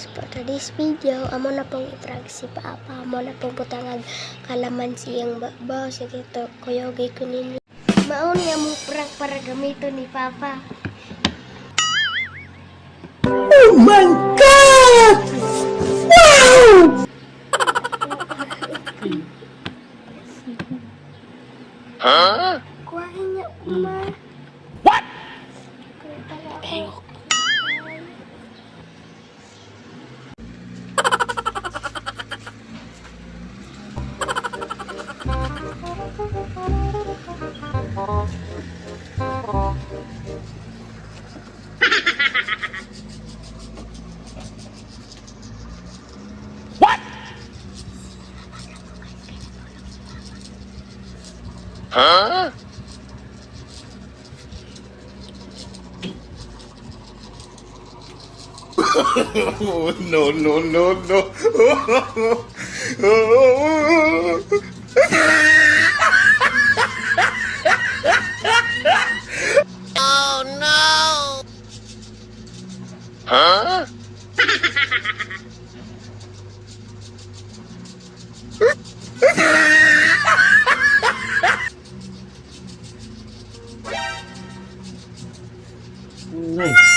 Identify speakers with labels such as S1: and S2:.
S1: Guys, for today's video, amo na pong i-prank si Papa. Amo na pong butangag kalamansi ang babaw. Sige to, kuyogay ko ninyo. Mao ni among prank para gamiton ni Papa.
S2: Oh my God! Wow!
S1: Kuhain niya ko, ma. What? Pero,
S2: Oh, no, no, no, no.
S3: Ngay.